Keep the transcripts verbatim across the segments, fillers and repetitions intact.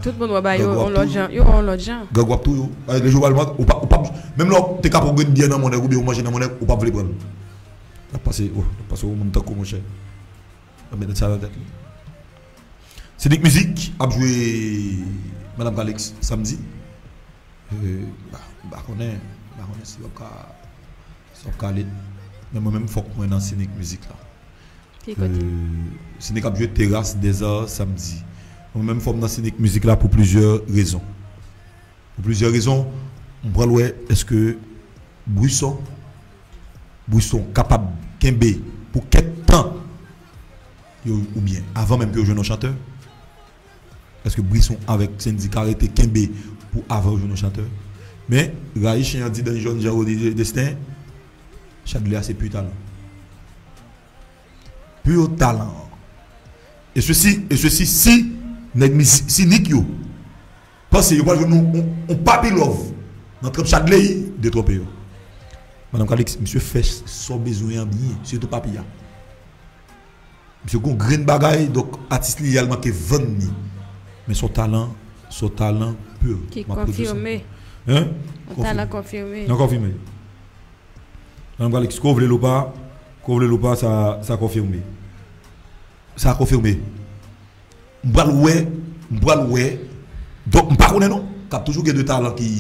Tout moun wè ba yo yon lòt jan, yo yon lòt jan. Grangou ap touye w. Lè jou pral mòd, ou pa, ou pa, menm lè w te ka pran grenn byè nan men yon nèg oubyen ou manje nan men yon nèg, ou p ap vle pran l. L ap pase, oh, l ap pase yon moun tankou, monchè. L ap met sa nan tèt li. Sinik Mizik ap jwe Madam Calix samdi. Euh, m pa, m pa konnen, m pa konnen si w ap ka, si w ap ka ale. Men mwen menm, fòk mwen nan Sinik Mizik la. Ki kote? Euh, Sinik ap jwe Terrasse des Arts samdi. Mwen menm, fò m nan Sinik Mizik la pou plizyè rezon. Pou plizyè rezon, m pral wè èske Brisson, Brisson kapab kenbe pou kèk tan, yo, oubyen avan menm ke yo jwenn yon chantè. Èske Brisson avèk Sendy ka rete kenbe pou avan yo jwenn yon chantè? Men, rayi chen an di Danny John, Jean Rony Destin, Chadley a se pur talent. Pur talent. E sesi, e sesi, si nèg mi-, Sinik yo panse yo pral jwenn yon, yon, yon Papi Love nan tranp Chadley, detwonpe yo. Madam Calix, misye fè sa w bezwen an byen, sitou papi a. Misye gon grenn bagay, donk atis li a l manke vann li. Men son talan, son talan pur. Ki konfime. Hein? Yon talan konfime. Nan konfime. Madam Calix, ko vle l ou pa, ko vle l ou pa, sa, sa konfime. Sa konfime. M pral wè, m pral wè. Donk, m pa konnen non. K ap toujou gen de talan ki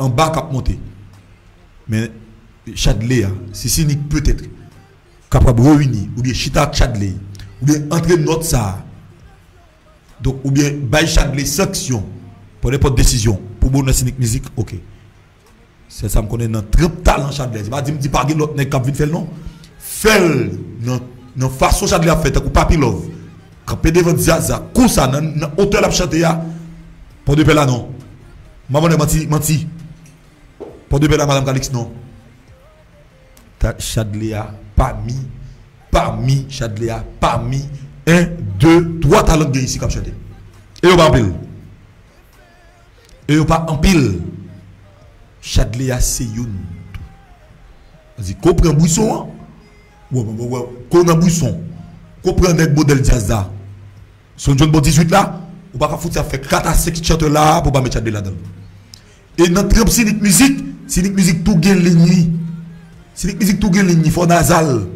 anba k ap monte. Men, Chadley a, si Sinik petèt kapab reyini, oubyen chita ak Chadley, oubyen antre nòt sa a, donk, oubyen bay Chadley sanksyon, pran nenpòt desizyon, pou bonè Sinik Mizik, oke. Sèl sa m konnen nan tranp talan Chadley. Se pa di m di pa gen lòt nèg k ap vin fè l non. Fè l nan, nan fason Chadley ap fè, tankou Papi Love. Kanpe devan Diaz la, konsa, nan, nan otè l ap chante a. Pòdepè la non. M pa konnen manti, manti. Pòdepè la, Madam Calix non. Ta-, Chadley a pami, pami, Chadley a pami, en, de, twa talan k gen isi k ap chante. E yo pa anpil. E yo pa anpil. Chadley a se youn tou. Sa di, ko pran Brisson an, wè, wè, wè, wè, ko nan Brisson, ko pran nèg modèl djaz la. Son John Bon dizuit la, ou pa ka fouti ap fè kat a senk chantè la pou pa met Chadley ladan l. E nan tranp Sinik Mizik, Sinik Mizik tou gen liy li. Sinik Mizik tou gen liy li, fò nazal.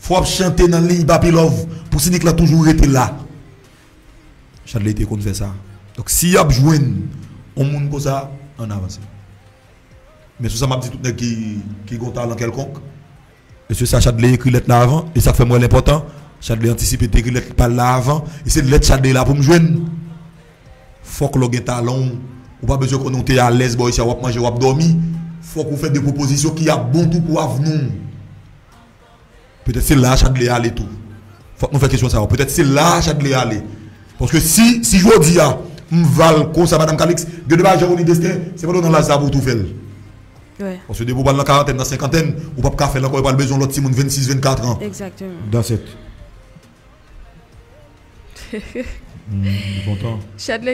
Fò ap chante nan liy Papi Love pou Sinik la toujou rete la. Chadley te konn fè sa. Donk, si y ap jwenn yon moun konsa, ann avanse. Men sou sa, m ap di tout nèg ki, ki gon talan kèlkonk, e se sa Chadley ekri lèt la avan, e sa k fè m wè l enpòtan, Chadley antisipe te ekri lèt pa l la avan, e se lèt Chadley la pou m jwenn. Fòk lè w gen talan w, ou pa bezwen konnen w te alèz bò isi a, w ap manje, w ap dòmi. Fòk ou fè de pwopozisyon ki ap bon tou pou avni w. Petèt se la Chadley ale tou. Fòk nou fè kesyon sa yo. Petèt se la Chadley ale. Paske si, si jodi a, m va l konsa, Madam Calix, gen de bagay Jean Rony Destin, se pandan w nan laj sa pou w tou fè l. Wi. Paske depi w pral nan karantèn, nan senkantèn, ou p ap ka fè l ankò, e pral bezwen yon lòt timoun vennsis, vennkat an. Egzakteman. That's it. Mm, m kontan. Chadley